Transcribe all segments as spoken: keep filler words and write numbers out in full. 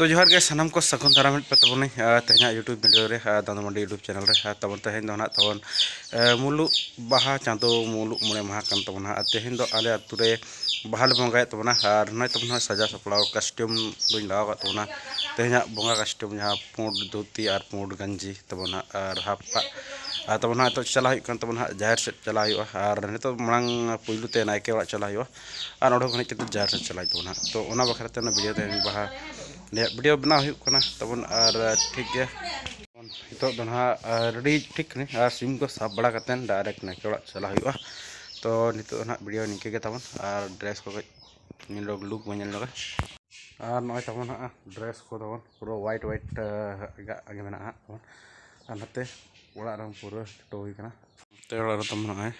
ᱛᱚ ᱡᱚᱦᱟᱨ ᱜᱮ ᱥᱟᱱᱟᱢ ᱠᱚ, ᱥᱟᱹᱜᱩᱱ ᱫᱟᱨᱟᱢ ᱢᱮᱫ ᱯᱮ ᱛᱟᱵᱚᱱᱟᱹᱧ᱾ ᱟᱨ ᱛᱮᱦᱮᱧᱟᱜ YouTube video ᱨᱮ, ᱟᱨ ᱫᱟᱱᱫᱟ ᱢᱟᱱᱰᱤ YouTube channel ᱨᱮ, ᱟᱨ ᱛᱟᱵᱚᱱ ᱛᱮᱦᱮᱧ ᱫᱚ ᱱᱟᱦᱟᱜ ᱛᱟᱵᱚᱱ, ᱮ, ᱢᱩᱞᱩᱜ ᱵᱟᱦᱟ ᱪᱟᱸᱫᱳ, ᱢᱩᱞᱩᱜ ᱢᱚᱬᱮ ᱢᱟᱦᱟ ᱠᱟᱱ ᱛᱟᱵᱚᱱᱟ᱾ ᱟᱨ ᱛᱮᱦᱮᱧ ᱫᱚ ᱟᱞᱮ ᱟᱹᱛᱩ ᱨᱮ ᱵᱟᱦᱟ ᱞᱮ ᱵᱚᱸᱜᱟᱭᱮᱫ ᱛᱟᱵᱚᱱᱟ᱾ ᱟᱨ ᱱᱚᱜᱼᱚᱭ ᱛᱟᱵᱚᱱ ᱱᱟᱦᱟᱜ ᱥᱟᱡᱟᱣ ᱥᱟᱯᱲᱟᱣ costume ᱫᱚᱧ ᱞᱟᱜᱟᱣ ᱠᱟᱜ ᱛᱟᱵᱚᱱᱟ᱾ ᱛᱮᱦᱮᱧᱟᱜ ᱵᱚᱸᱜᱟ costume ᱡᱟᱦᱟᱸ ᱯᱩᱸᱰ ᱫᱷᱩᱛᱤ ᱟᱨ ᱯᱩᱸᱰ ᱜᱟᱧᱡᱤ ᱛᱟᱵᱚᱱ ᱱᱟᱦᱟᱜ, ᱟᱨ half ᱯᱟᱜ, ᱟᱨ ᱛᱟᱵᱚᱱ ᱱᱟᱦᱟᱜ ᱱᱤᱛᱚᱜ ᱪᱟᱞᱟᱜ ᱦᱩᱭᱩᱜ ᱠᱟᱱ ᱛᱟᱵᱚᱱᱟ ᱱᱟᱦᱟᱜ ᱡᱟᱦᱮᱨ ᱥᱮᱫ ᱪᱟᱞᱟᱜ ᱦᱩᱭᱩᱜᱼᱟ᱾ ᱟᱨ ᱱᱤᱛᱚᱜ ᱢᱟᱲᱟᱝ ᱯᱩᱭᱞᱩ ᱛᱮ ᱱᱟᱭᱠᱮ ᱚᱲᱟᱜ ᱪᱟᱞᱟᱜ ᱦᱩᱭᱩᱜᱼᱟ, ᱟᱨ ᱚᱸᱰᱮ ᱠᱷᱚᱱ ᱦᱮᱡ ᱠᱟᱛᱮ ᱡᱟᱦᱮᱨ ᱥᱮᱫ ᱪᱟᱞᱟᱜ ᱦᱩᱭᱩᱜ ᱛᱟᱵᱚᱱᱟ ᱱᱟᱦᱟᱜ᱾ ᱛᱚ ᱚᱱᱟ ᱵᱟᱠᱷᱨᱟ ᱛᱮ ᱚᱱᱟ video ᱛᱮᱦᱮᱧ ᱵᱟᱦᱟ ᱱᱤᱭᱟᱹ video ᱵᱮᱱᱟᱣ ᱦᱩᱭᱩᱜ ᱠᱟᱱᱟ ᱛᱟᱵᱚᱱ᱾ ᱟᱨ ᱴᱷᱤᱠ ᱜᱮᱭᱟ, ᱱᱤᱛᱚᱜ ᱫᱚ ᱱᱟᱦᱟᱜ ready ᱴᱷᱤᱠ ᱠᱟᱹᱱᱟᱹᱧ ᱟᱨ ᱥᱤᱢ ᱠᱚ ᱥᱟᱵ ᱵᱟᱲᱟ ᱠᱟᱛᱮᱫ direct ᱱᱟᱭᱠᱮ ᱚᱲᱟᱜ ᱪᱟᱞᱟᱜ ᱦᱩᱭᱩᱜᱼᱟ᱾ ᱛᱚ ᱱᱤᱛᱚᱜ ᱫᱚ ᱱᱟᱦᱟᱜ video ᱱᱤᱝᱠᱟᱹ ᱜᱮ ᱛᱟᱵᱚᱱ, ᱟᱨ dress ᱠᱚ ᱠᱟᱹᱡ ᱧᱮᱞ ᱧᱚᱜ, look ᱵᱚᱱ ᱧᱮᱞ ᱧᱚᱜᱟ᱾ ᱟᱨ ᱱᱚᱜᱼᱚᱭ ᱛᱟᱵᱚᱱ ᱦᱟᱸᱜ dress ᱠᱚ ᱛᱟᱵᱚᱱ ᱯᱩᱨᱟᱹ white white, ᱟᱜ ᱜᱮ ᱢᱮᱱᱟᱜᱼᱟ ᱦᱟᱸᱜ ᱛᱟᱵᱚᱱ᱾ ᱟᱨ ᱱᱚᱛᱮ ᱚᱲᱟᱜ ᱨᱮᱦᱚᱸ ᱯᱩᱨᱟᱹ ᱪᱷᱩᱴᱟᱹᱣ ᱦᱩᱭ ᱠᱟᱱᱟ᱾ ᱱᱚᱛᱮ ᱚᱲᱟᱜ ᱨᱮ ᱛᱟᱵᱚᱱ ᱱᱚᱜᱼᱚᱭ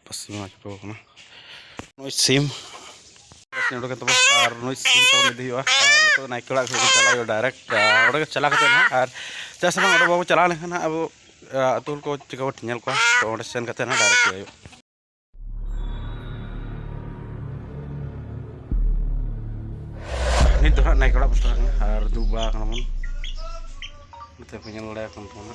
ᱯᱟᱹᱥᱤ ᱢᱟ ᱪᱷᱩᱴᱟᱹᱣ ᱠᱟᱱᱟ᱾ ᱱᱚᱜᱼᱚᱭ ᱥᱤᱢ ᱩᱰᱩᱠᱮᱱ ᱛᱟᱵᱚᱱ, ᱟᱨ ᱱᱩᱭ ᱥᱤᱢ ᱛᱟᱵᱚᱱ ᱤᱫᱤ ᱦᱩᱭᱩᱜᱼᱟ᱾ ᱟᱨ ᱱᱤᱛᱚᱜ ᱱᱟᱭᱠᱮ ᱚᱲᱟᱜ ᱥᱮᱫ ᱪᱟᱞᱟᱜ ᱦᱩᱭᱩᱜᱼᱟ direct, ᱟᱨ ᱚᱸᱰᱮ ᱜᱮ ᱪᱟᱞᱟᱣ ᱠᱟᱛᱮ ᱱᱟᱦᱟᱜ, ᱟᱨ ᱪᱮᱫᱟᱜ ᱥᱮ ᱵᱟᱝ ᱚᱸᱰᱮ ᱵᱟᱵᱚ ᱪᱟᱞᱟᱣ ᱞᱮᱱᱠᱷᱟᱱ ᱦᱟᱸᱜ ᱟᱵᱚ, ᱟᱨ ᱟᱹᱛᱩ ᱦᱚᱲ ᱠᱚ ᱪᱤᱠᱟᱹ ᱵᱚ ᱧᱮᱞ ᱠᱚᱣᱟ, ᱛᱚ ᱚᱸᱰᱮ ᱥᱮᱱ ᱠᱟᱛᱮ ᱱᱟᱦᱟᱜ direct ᱦᱩᱭᱩᱜᱼᱟ᱾ ᱱᱤᱛ ᱫᱚ ᱦᱟᱸᱜ ᱱᱟᱭᱠᱮ ᱚᱲᱟᱜ ᱵᱚᱱ ᱥᱮᱴᱮᱨ ᱟᱠᱟᱱᱟ ᱟᱨ ᱫᱩᱲᱩᱵ ᱵᱟᱲᱟ ᱟᱠᱟᱱᱟ ᱵᱚᱱ᱾ ᱱᱚᱛᱮ ᱯᱮ ᱧᱮᱞ ᱫᱟᱲᱮᱭᱟᱜ ᱠᱟᱱ ᱛᱟᱵᱚᱱᱟ᱾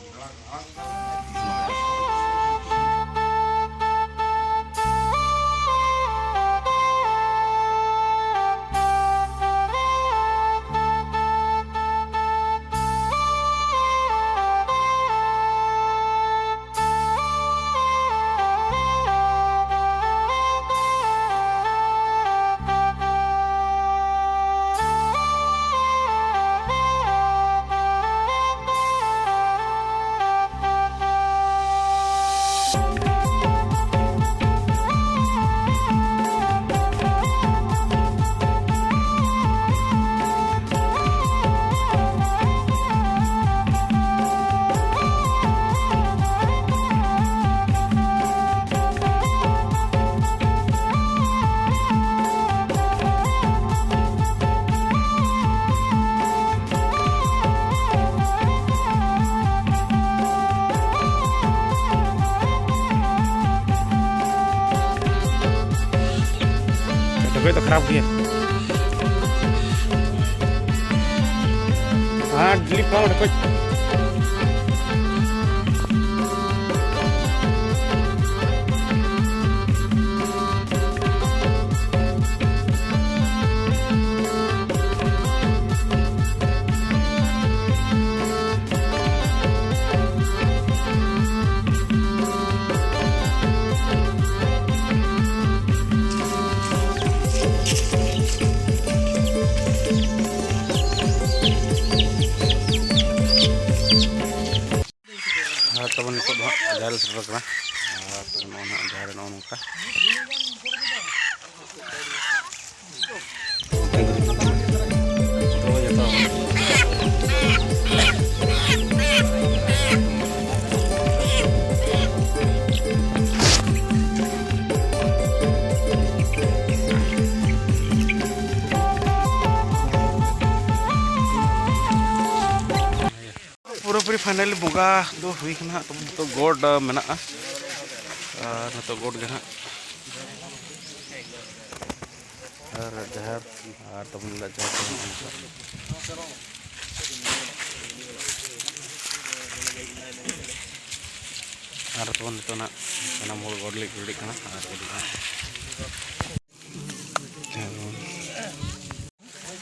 ᱰᱷᱟᱹᱠᱟᱹᱡ ᱫᱚ ᱠᱷᱟᱨᱟᱯ ᱜᱮᱭᱟ᱾ ᱟᱨ ᱰᱤᱞᱤ ᱯᱷᱟᱨᱢ ᱨᱮ ᱠᱷᱚᱡ ᱟᱨ ᱛᱟᱵᱚᱱ ᱱᱤᱛᱚᱜ ᱫᱚ ᱦᱟᱸᱜ ᱡᱟᱦᱮᱨ ᱞᱮ ᱥᱮᱴᱮᱨ ᱠᱟᱱᱟ᱾ ᱟᱨ ᱱᱚᱜᱼᱚᱭ ᱱᱟᱦᱟᱜ ᱡᱟᱦᱮᱨ ᱨᱮ ᱱᱚᱜᱼᱚ ᱱᱚᱝᱠᱟ᱾ ᱯᱩᱨᱟᱹᱯᱩᱨᱤ ᱯᱷᱟᱭᱱᱟᱞᱤ ᱵᱚᱸᱜᱟ ᱫᱚ ᱦᱩᱭ ᱠᱟᱱᱟ ᱦᱟᱸᱜ᱾ ᱛᱚᱵᱮ ᱱᱤᱛᱚᱜ ᱜᱚᱰ, ᱟ, ᱢᱮᱱᱟᱜᱼᱟ᱾ ᱟᱨ ᱱᱤᱛᱚᱜ ᱜᱚᱰ ᱜᱮ ᱦᱟᱸᱜ᱾ ᱟᱨ ᱡᱟᱦᱮᱨ, ᱟᱨ ᱛᱟᱵᱚᱱ ᱚᱲᱟᱜ ᱡᱟᱦᱮᱨ ᱠᱚ ᱢᱮᱱᱟᱜᱼᱟ᱾ ᱟᱨ ᱛᱟᱵᱚᱱ ᱱᱤᱛᱚᱜ ᱱᱟᱜ ᱥᱟᱱᱟᱢ ᱦᱚᱲ ᱜᱚᱰ ᱞᱟᱹᱜᱤᱫ ᱠᱚ ᱨᱮᱰᱤᱜ ᱠᱟᱱᱟ᱾ ᱟᱨ ᱜᱚᱰ ᱱᱟᱜ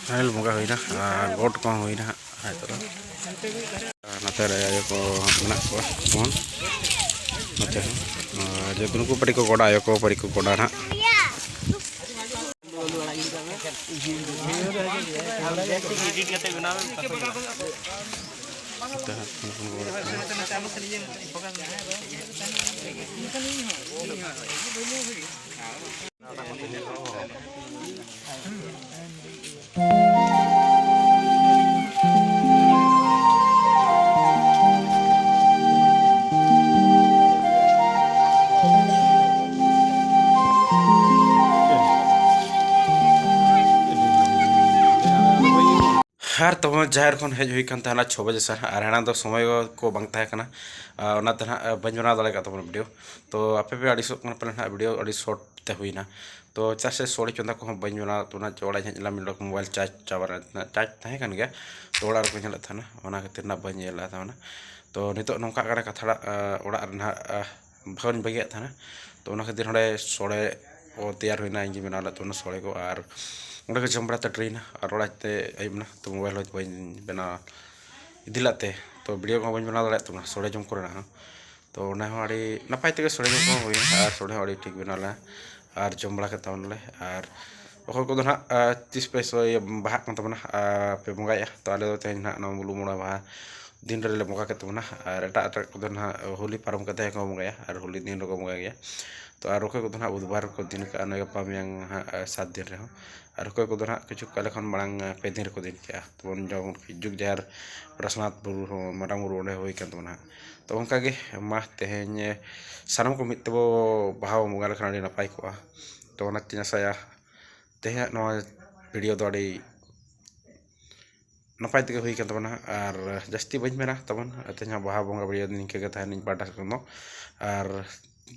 ᱯᱷᱟᱭᱱᱟᱞ ᱵᱚᱸᱜᱟ ᱦᱩᱭᱱᱟ ᱟᱨ ᱜᱚᱰ ᱠᱚᱦᱚᱸ ᱦᱩᱭᱱᱟ ᱦᱟᱸᱜ᱾ ᱦᱮᱸ, ᱛᱚᱵᱮ᱾ ᱟᱨ ᱱᱚᱛᱮ ᱨᱮ ᱟᱭᱳ ᱠᱚ ᱢᱮᱱᱟᱜ ᱠᱚᱣᱟ ᱡᱮᱢᱚᱱ ᱱᱚᱛᱮ ᱦᱚᱸ᱾ ᱟᱨ ᱡᱮᱦᱮᱛᱩ ᱱᱩᱠᱩ ᱯᱟᱹᱴᱤ ᱠᱚ ᱜᱚᱰᱟ, ᱟᱭᱳ ᱠᱚ ᱯᱟᱹᱴᱤ ᱠᱚ ᱜᱚᱰᱟ ᱱᱟᱦᱟᱜ᱾ ᱱᱚᱛᱮ ᱦᱟᱸᱜ ᱩᱱᱠᱩ ᱠᱚ ᱜᱚᱰᱟ ᱠᱟᱱᱟ᱾ ᱟᱨ ᱛᱚᱵᱮ ᱡᱟᱦᱮᱨ ᱠᱷᱚᱱ ᱦᱮᱡ ᱦᱩᱭ ᱠᱟᱱ ᱛᱟᱦᱮᱱᱟ ᱪᱷᱚ ᱵᱟᱡᱮ ᱥᱮᱱ, ᱟᱨ ᱦᱮᱱᱟᱝ ᱫᱚ ᱥᱚᱢᱚᱭ ᱠᱚ ᱵᱟᱝ ᱛᱟᱦᱮᱸ ᱠᱟᱱᱟ, ᱟᱨ ᱚᱱᱟᱛᱮ ᱱᱟᱦᱟᱜ ᱵᱟᱹᱧ ᱵᱮᱱᱟᱣ ᱫᱟᱲᱮ ᱠᱟᱜ ᱛᱟᱵᱚᱱᱟ ᱵᱷᱤᱰᱤᱭᱳ᱾ ᱛᱚ ᱟᱯᱮ ᱯᱮ ᱟᱹᱲᱤᱥᱚᱜ ᱠᱟᱱᱟ ᱯᱟᱞᱮ ᱱᱟᱦᱟᱜ ᱵᱷᱤᱰᱤᱭᱳ ᱟᱹᱰᱤ ᱥᱚᱨᱴ ᱛᱮ ᱦᱩᱭᱱᱟ᱾ ᱛᱚ ᱪᱮᱫᱟᱜ ᱥᱮ ᱥᱳᱲᱮ ᱪᱚᱸᱫᱟ ᱠᱚᱦᱚᱸ ᱵᱟᱹᱧ ᱵᱮᱱᱟᱣ ᱞᱮᱫ ᱛᱟᱵᱚᱱᱟ᱾ ᱚᱲᱟᱜ ᱤᱧ ᱦᱮᱡ ᱞᱮᱱᱟ, ᱢᱤᱫ ᱰᱚᱠ ᱢᱳᱵᱟᱭᱤᱞ ᱪᱟᱨᱡᱽ ᱪᱟᱵᱟ ᱞᱮᱱᱟ, ᱪᱟᱨᱡᱽ ᱛᱟᱦᱮᱸ ᱠᱟᱱ ᱜᱮᱭᱟ, ᱛᱚ ᱚᱲᱟᱜ ᱨᱮᱠᱚ ᱧᱮᱞᱮᱫ ᱛᱟᱦᱮᱱᱟ, ᱚᱱᱟ ᱠᱷᱟᱹᱛᱤᱨ ᱱᱟᱜ ᱵᱟᱹᱧ ᱤᱭᱟᱹ ᱞᱮᱫ ᱛᱟᱵᱚᱱᱟ᱾ ᱛᱚ ᱱᱤᱛᱚᱜ ᱱᱚᱝᱠᱟ ᱠᱟᱱᱟ ᱠᱟᱛᱷᱟ, ᱚᱲᱟᱜ ᱨᱮ ᱱᱟᱦᱟᱜ ᱵᱟᱹᱧ ᱵᱟᱹᱜᱤᱭᱟᱜ ᱛᱟᱦᱮᱱᱟ᱾ ᱛᱚ ᱚᱱᱟ ᱠᱷᱟᱹᱛᱤᱨ ᱱᱚᱰᱮ ᱥᱳᱲᱮ ᱠᱚ ᱛᱮᱭᱟᱨ ᱦᱩᱭᱱᱟ, ᱤᱧ ᱜᱮ ᱵᱮᱱᱟᱣ ᱞᱮᱫ ᱛᱟᱵᱚᱱᱟ ᱥᱳᱲᱮ ᱠᱚ᱾ ᱟᱨ ᱚᱸᱰᱮ ᱠᱚ ᱡᱚᱢ ᱵᱟᱲᱟ ᱛᱮ ᱴᱨᱮᱱᱟ, ᱟᱨ ᱚᱲᱟᱜ ᱛᱮ ᱟᱹᱭᱩᱵ ᱮᱱᱟ, ᱛᱚ ᱢᱳᱵᱟᱭᱤᱞ ᱦᱚᱭᱛᱳ ᱵᱟᱹᱧ ᱵᱮᱱᱟᱣ ᱤᱫᱤ ᱞᱮᱫ ᱛᱮ, ᱛᱚ ᱵᱷᱤᱰᱤᱭᱳ ᱠᱚᱦᱚᱸ ᱵᱟᱹᱧ ᱵᱮᱱᱟᱣ ᱫᱟᱲᱮᱭᱟᱜ ᱛᱟᱵᱚᱱᱟ ᱥᱳᱲᱮ ᱡᱚᱢ ᱠᱚᱨᱮᱱᱟᱜ ᱦᱚᱸ᱾ ᱛᱚ ᱚᱱᱟ ᱦᱚᱸ ᱟᱹᱰᱤ ᱱᱟᱯᱟᱭ ᱛᱮᱜᱮ ᱥᱳᱲᱮ ᱡᱚᱢ ᱠᱚᱦᱚᱸ ᱦᱩᱭᱱᱟ, ᱟᱨ ᱥᱳᱲᱮ ᱦᱚᱸ ᱟᱹᱰᱤ ᱴᱷᱤᱠ ᱵᱮᱱᱟᱣ ᱞᱮᱱᱟ, ᱟᱨ ᱡᱚᱢ ᱵᱟᱲᱟ ᱠᱮᱫ ᱛᱟᱵᱚᱱᱟᱞᱮ᱾ ᱟᱨ ᱚᱠᱚᱭ ᱠᱚᱫᱚ ᱱᱟᱦᱟᱜ ᱛᱤᱥ ᱯᱮ ᱥᱚᱭ ᱵᱟᱦᱟᱜ ᱠᱟᱱ ᱛᱟᱵᱚᱱᱟ, ᱟᱨ ᱯᱮ ᱵᱚᱸᱜᱟᱭᱮᱫᱼᱟ, ᱛᱚ ᱟᱞᱮ ᱫᱚ ᱛᱮᱦᱮᱧ ᱱᱟᱦᱟᱜ ᱱᱚᱣᱟ ᱢᱩᱞᱩᱜ ᱢᱚᱬᱮ ᱢᱟᱦᱟ ᱫᱤᱱ ᱨᱮᱞᱮ ᱵᱚᱸᱜᱟ ᱠᱮᱫ ᱛᱟᱵᱚᱱᱟ᱾ ᱟᱨ ᱮᱴᱟᱜ ᱮᱴᱟᱜ ᱠᱚᱫᱚ ᱱᱟᱦᱟᱜ ᱦᱳᱞᱤ ᱯᱟᱨᱚᱢ ᱠᱟᱛᱮ ᱦᱚᱸᱠᱚ ᱵᱚᱸᱜᱟᱭᱟ, ᱟᱨ ᱦᱳᱞᱤ ᱫᱤᱱ ᱨᱮᱠᱚ ᱵᱚᱸᱜᱟᱭ ᱜᱮᱭᱟ᱾ ᱛᱚ ᱟᱨ ᱚᱠᱚᱭ ᱠᱚᱫᱚ ᱱᱟᱦᱟᱜ ᱵᱩᱫᱷᱵᱟᱨ ᱠᱚ ᱫᱤᱱ ᱠᱟᱜᱼᱟ, ᱱᱚᱣᱟ ᱜᱟᱯᱟ ᱢᱮᱭᱟᱝ ᱦᱟᱸᱜ ᱥᱟᱛ ᱫᱤᱱ ᱨᱮᱦᱚᱸ᱾ ᱟᱨ ᱚᱠᱚᱭ ᱠᱚᱫᱚ ᱱᱟᱦᱟᱜ ᱠᱤᱪᱷᱩ ᱟᱞᱮ ᱠᱷᱚᱱ ᱢᱟᱲᱟᱝ ᱯᱮ ᱫᱤᱱ ᱨᱮᱠᱚ ᱫᱤᱱ ᱠᱮᱜᱼᱟ᱾ ᱛᱟᱵᱚᱱ ᱡᱮᱢᱚᱱ ᱡᱩᱜᱽ ᱡᱟᱦᱮᱨ ᱯᱨᱟᱥᱱᱟᱛᱷ ᱵᱩᱨᱩ ᱦᱚᱸ, ᱢᱟᱨᱟᱝ ᱵᱩᱨᱩ ᱚᱸᱰᱮ ᱦᱩᱭ ᱠᱟᱱ ᱛᱟᱵᱚᱱᱟ ᱦᱟᱸᱜ᱾ ᱛᱚ ᱚᱱᱠᱟᱜᱮ ᱢᱟ ᱛᱮᱦᱮᱧ ᱥᱟᱱᱟᱢ ᱠᱚ ᱢᱤᱫ ᱛᱮᱵᱚ ᱵᱟᱦᱟ ᱵᱚᱱ ᱵᱚᱸᱜᱟ ᱞᱮᱠᱷᱟᱱ ᱟᱹᱰᱤ ᱱᱟᱯᱟᱭ ᱠᱚᱜᱼᱟ᱾ ᱛᱚ ᱚᱱᱟᱛᱤᱧ ᱟᱥᱟᱭᱟ ᱛᱮᱦᱮᱧᱟᱜ ᱱᱚᱣᱟ ᱵᱷᱤᱰᱤᱭᱳ ᱫᱚ ᱟᱹᱰᱤ ᱱᱟᱯᱟᱭ ᱛᱮᱜᱮ ᱦᱩᱭ ᱠᱟᱱ ᱛᱟᱵᱚᱱᱟ᱾ ᱟᱨ ᱡᱟᱹᱥᱛᱤ ᱵᱟᱹᱧ ᱢᱮᱱᱟ, ᱛᱟᱵᱚᱱ ᱛᱮᱦᱮᱧᱟᱜ ᱵᱟᱦᱟ ᱵᱚᱸᱜᱟ ᱵᱷᱤᱰᱤᱭᱳ ᱫᱚ ᱱᱤᱝᱠᱟᱹ ᱜᱮ ᱛᱟᱦᱮᱱ ᱤᱧ ᱯᱟᱦᱴᱟ ᱥᱮᱫ ᱠᱷᱚᱱ ᱫᱚ᱾ ᱟᱨ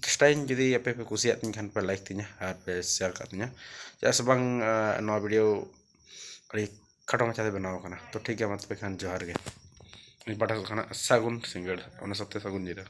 ᱪᱮᱥᱴᱟᱭᱟᱹᱧ ᱡᱩᱫᱤ ᱟᱯᱮ ᱯᱮ ᱠᱩᱥᱤᱭᱟᱜ ᱛᱤᱧ ᱠᱷᱟᱱ ᱯᱮ ᱞᱟᱭᱤᱠ ᱛᱤᱧᱟ ᱟᱨ ᱯᱮ ᱥᱮᱭᱟᱨ ᱠᱟᱜ ᱛᱤᱧᱟ, ᱪᱮᱫᱟᱜ ᱥᱮ ᱵᱟᱝ ᱱᱚᱣᱟ ᱵᱷᱤᱰᱤᱭᱳ ᱟᱹᱰᱤ ᱠᱷᱟᱴᱚ ᱢᱟᱪᱷᱟᱛᱮ ᱵᱮᱱᱟᱣ ᱠᱟᱱᱟ᱾ ᱛᱚ ᱴᱷᱤᱠ ᱜᱮᱭᱟ, ᱢᱟ ᱛᱚᱵᱮ ᱠᱷᱟᱱ ᱡᱚᱦᱟᱨ ᱜᱮ᱾ ᱤᱧ ᱯᱟᱦᱴᱟ ᱥᱮᱫ ᱠᱷᱚᱱᱟᱜ ᱥᱟᱹᱜᱩᱱ ᱥᱤᱸᱜᱟᱹᱲ, ᱚᱱᱟ ᱥᱟᱶᱛᱮ ᱥᱟᱹᱜᱩᱱ ᱧᱤᱫᱟᱹ᱾